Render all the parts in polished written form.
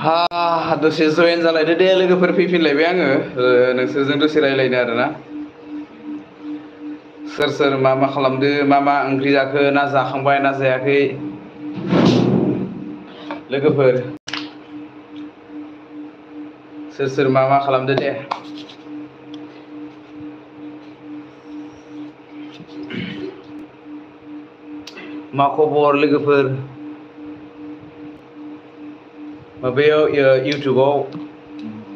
हा दसे जयेन जालायदो दे लोगोफोर फैफिनलायबाय आङो नोंसोरजों दसे रायलायनो आरोना सोर सोर मा मा खालामदो मा मा ओंख्रि जाखो ना जाखांबाय ना जायाखै लोगोफोर सोर सोर मा मा खालामदो दे मा खबर लोगोफोर माबायाव इउटुबाव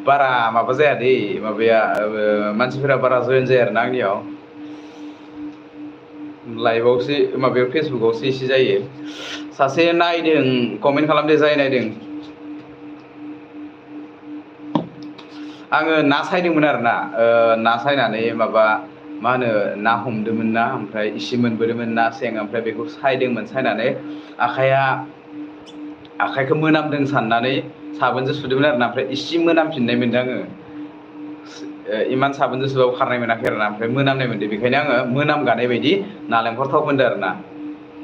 बारा माबा जाया दै माबाया मानसिफोरा बारा जयेन जाया आरोना आंनियाव लाइभआवसो माबायाव फेसबुकआवसो एसे जायो सासे नायदों कमेन्ट खालामदो जाय नायदों आङो ना सायदोंमोन आरोना ना सायनानै माबा मा होनो ना हमदोंमोन ना ओमफ्राय इसे मोनबोदोंमोन ना सें ओमफ्राय बेखौ सायदोंमोन सायनानै आखाइखौ मोनामदों साननानै साबोनजों सुदोंमोन आरोना ओमफ्राय इसे मोनामफिननाय मोनदों आङो इमान साबोनजों सुबाबो खारनाय मोनाखै आरोना ओमफ्राय मोनामनाय मोनदों बेखायनो आङो मोनाम गानाय बायदि नालेंखर थाव फोनदों आरोना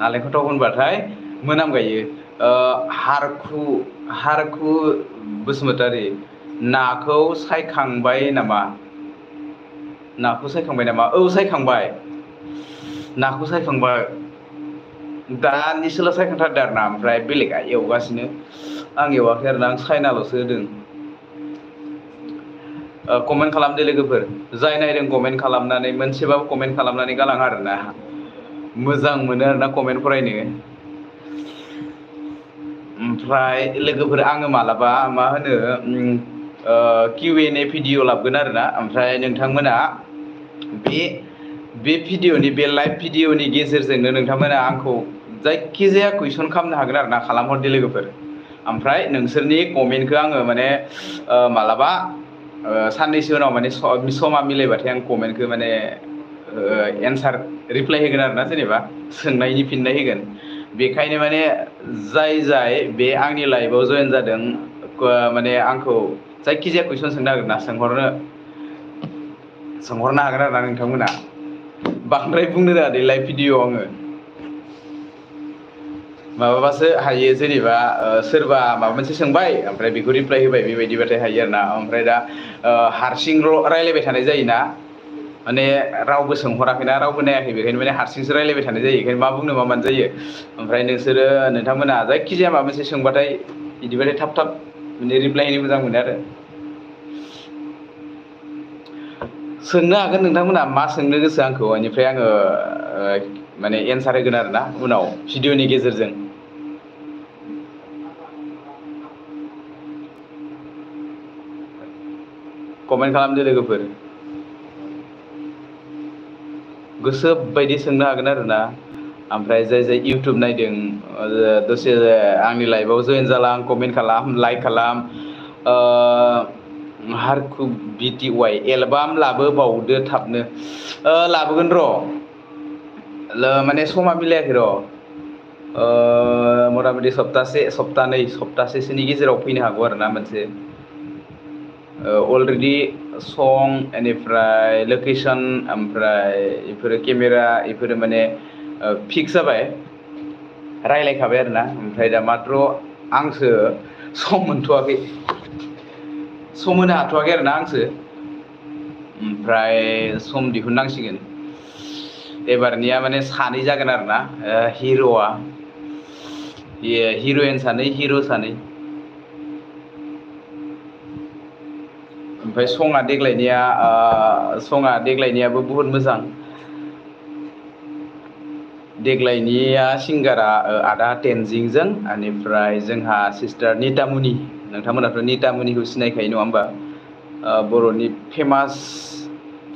नालेंखर थाव फोनबाथाय मोनाम गायो हारखु बसुमतारी नाखौ सायखांबाय नामा नाखौ सायखांबाय नामा औ सायखांबाय नाखौ सायखांबाय दानिसोल' सायखांथारदों आरोना ओमफ्राय बेलेगा एवगासिनो आं एवाखै आरोना आं साइनाल'सो होदों कमेन्ट खालामदो लोगोफोर जाय नायदों कमेन्ट खालामनानै मोनसेबाबो कमेन्ट खालामनानै गालां आरोना मोजां मोनो आरोना कमेन्ट फरायनो ओमफ्राय लोगोफोर आङो मालाबा मा होनो किउ एन ए भिडिअ लाबोगोन आरोना ओमफ्राय नोंथांमोना बे भिडिअनि बे लाइभ भिडिअनि गेजेरजोंनो नोंथांमोना आंखौ जायखिजाया कुइसन खालामनो हागोन आरो ना खालामहरदो लोगोफोर ओमफ्राय नोंसोरनि कमेन्टखौ आङो माने मालाबा साननैसो उनाव माने समा मिलायबाथाय आं कमेन्टखौ माने एन्सार रिप्लाय होगोन आरोना जेनेबा सोंनायनि फिननाय होगोन बेखायनो माने जाय बे आंनि लाइफआव जयेन जादों माने आंखौ जायखिजाया कुइसन सोंनो हागोन ना सोंहरनो हागोन आरोना नोंथांमोना बांद्राय बुंनो रोङा दे लाइभ भिडिअ आङो माबाबासो हायो जेनेबा सोरबा माबा मोनसे सोंबाय ओमफ्राय बेखौ रिप्लाय होबाय बेबायदिबाथाय हायो आरोना ओमफ्राय दा हारसिंल' रायलायबाय थानाय जायोना माने रावबो सोंहराखैना रावबो नायाखै बेखायनो माने हारसिंसो रायलायबाय थानाय जायो बेखायनो मा बुंनो मा मानो जायो ओमफ्राय नोंथांमोना जायखिजाया माबा मोनसे सोंबाथाय बिदिबाथाय थाब माने रिप्लाय होनो मोजां मोनो आरो सोंनो हागोन नोंथांमोना मा सोंनो गोसो आंखौ बेनिफ्राय आङो माने एन्सार होगोन आरोना उनाव भिडिअनि गेजेरजों कमेन्ट खालामदो लोगोफोर गोसो बायदि सोंनो हागोन आरोना ओमफ्राय जाय इउटुब नायदों दसे आंनि लाइफआव जयेन जालां कमेन्ट खालाम लाइक खालाम हारकु बिटि वाइ एलबाम लाबोबावदो थाबनो लाबोगोन र' माने समा मिलायाखै र' मथा मथि सप्तासेसोनि गेजेराव फैनो हागौ आरोना मोनसे अलरेडि सं बेनिफ्राय लकेसन ओमफ्राय बेफोरो केमेरा बेफोरो माने फिक्स जाबाय रायलायखाबाय आरोना ओमफ्राय दा माथ्र' आंसो सम मोनथ'वाखै सम होनो हाथ'वाखै आरोना आंसो ओमफ्राय सम दिहुननांसिगोन एबारनिया माने सानै जागोन आरोना हिर'आ हिर'इन सानै हिर' सानै ओमफ्राय सङा देग्लायनियाबो बुहुत मोजां देग्लायनिया सिंगारा आदा टेनजिंजों बेनिफ्राय जोंहा सिस्टार नितामुनि नोंथांमोनाथ' नितामुनिखौ सिनायखायो नङा होमबा बर'नि फेमास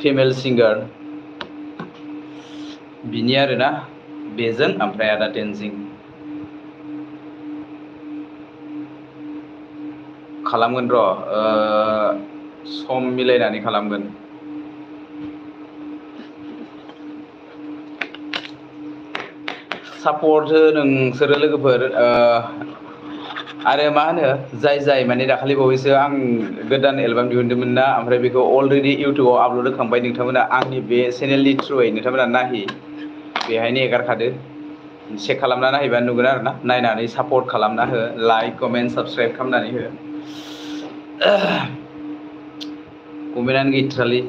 फिमेल सिंगार बिनि आरोना बेजों ओमफ्राय आदा टेनजिं खालामगोन र' सम मिलायनानै खालामगोन सापर्ट हो नोंसोरो लोगोफोर आरो मा होनो जाय माने दाखालि बावैसो आं गोदान एलबाम दिहुनदोंमोन ना ओमफ्राय बेखौ अलरेडि इउटुबाव आपल'ड होखांबाय नोंथांमोना आंनि बे चेनेलनि थ्रुयै नोंथांमोना नायहै बेहायनो एगारखादो चेक खालामना नायबा नुगोन आरो ना नायनानै सापर्ट खालामना हो लाइक कमेन्ट साबस्क्राइब खालामनानै हो कमेन्टानो गैथ्रालै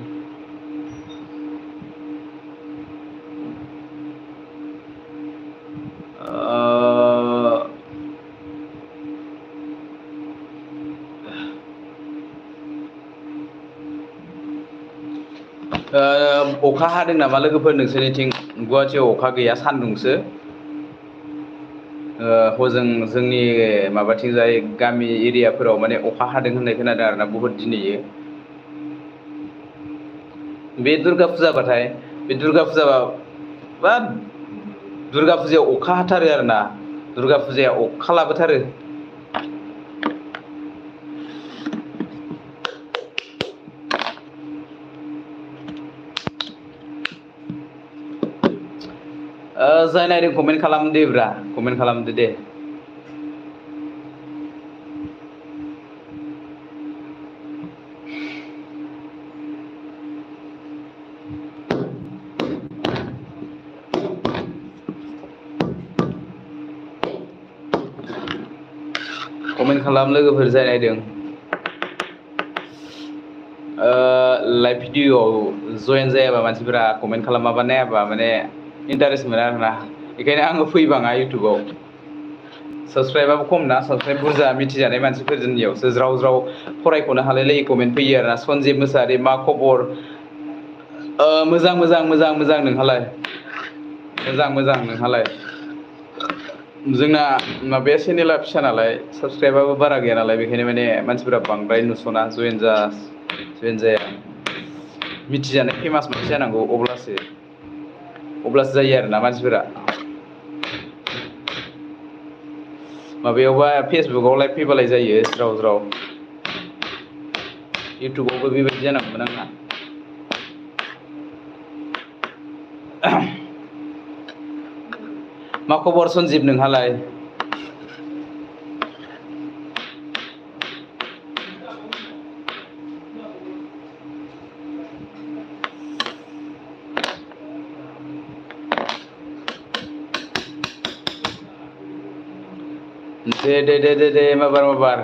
अखा हादों नामा लोगोफोर नोंसोरनिथिं गुवाहाटियाव अखा गैया सान्दुंसो हजों जोंनि माबाथिंजाय गामि एरियाफोराव माने अखा हादों होननाय खोनादों आरोना बुहुद दिनैयो बे दुर्गा फुजाबाथाय बे दुर्गा फुजाबा बा दुर्गा फुजायाव अखा हाथारो आरोना दुर्गा फुजाया अखा लाबोथारो जाय नायदों कमेन्ट खालामदो ब्रा कमेन्ट खालामदो दे कमेन्ट खालाम लोगोफोर जाय नायदों लाइभ भिडिअ'आव जयेन जायाबा मानसिफोरा कमेन्ट खालामाबा नायाबा माने इन्टारेस्ट मोना आरोना बेखायनो आङो फैबाङा इउटुबाव साबस्क्राइबाबो खम ना साबस्क्राइब बुरजा मिथिजानाय मानसिफोरनियावसो ज्राव ज्राव फरायख'नो हालायलायै कमेन्ट फैयो आरोना सन्जिब मोसाहारि मा खबर मोजां मोजां मोजां मोजां नोंहालाय मोजां नोंहालाय जोंना माबाया चेनेला फिसा नालाय साबस्क्राइबाबो बारा गैया नालाय बेखायनो माने मानसिफोरा बांद्राय नुस'ना जयेन जाया मिथिजानाय फेमास मानसि जानांगौ अब्लासो जायो आरोना मानसिफोरा माबायावबा फेसबुकाव लाइभ फैबालाय जायो ज्राव ज्राव इउटुबावबो बेबायदि जानांगौमोन आंना मा खबर सन्जिब नोंहालाय दे माबार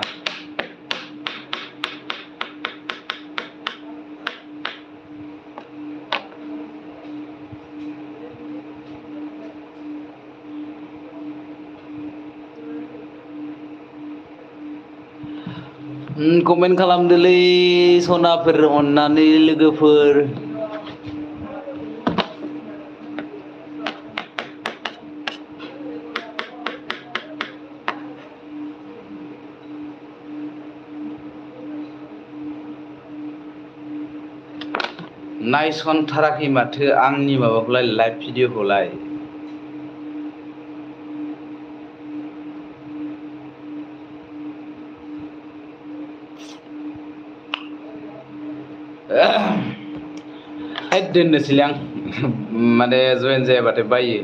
कमेन्ट खालामदोलै सनाफोर अननानै लोगोफोर नायसनथाराखै माथो आंनि माबाखौलाय लाइभ भिडिअखौलाय दोननोसैलै आं माने जयेन जायाबाथाय बायो